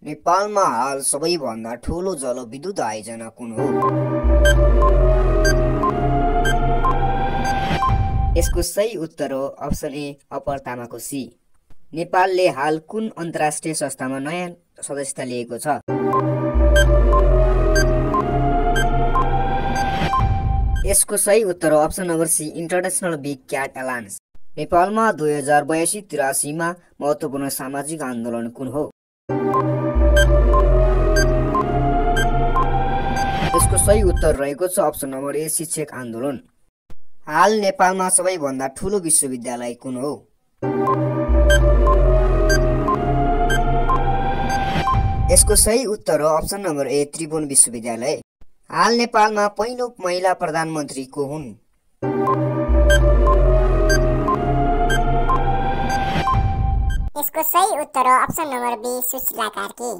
नेपालमा हाल सबैभन्दा ठूलो जलविद्युत आयोजना कुन हो? यसको सही उत्तर हो अप्सन ए अप्पर तामाकोसी। नेपालले हाल कुन अन्तर्राष्ट्रिय संस्थामा नयाँ सदस्यता लिएको छ? यसको सही उत्तर हो option number C international big cat alliance. नेपालमा 2082-83 मा महत्त्वपूर्ण सामाजिक आन्दोलन कुन हो? यसको सही उत्तर रहेको छ अप्सन नम्बर ए शिक्षक आन्दोलन। हाल नेपालमा सबैभन्दा ठूलो विश्वविद्यालय कुन हो? यसको सही उत्तर हो अप्सन नम्बर ए त्रिभुवन विश्वविद्यालय। हाल नेपालमा पहिलो महिला प्रधानमन्त्री को हुन्? यसको सही उत्तर हो option number B Sushila Karki.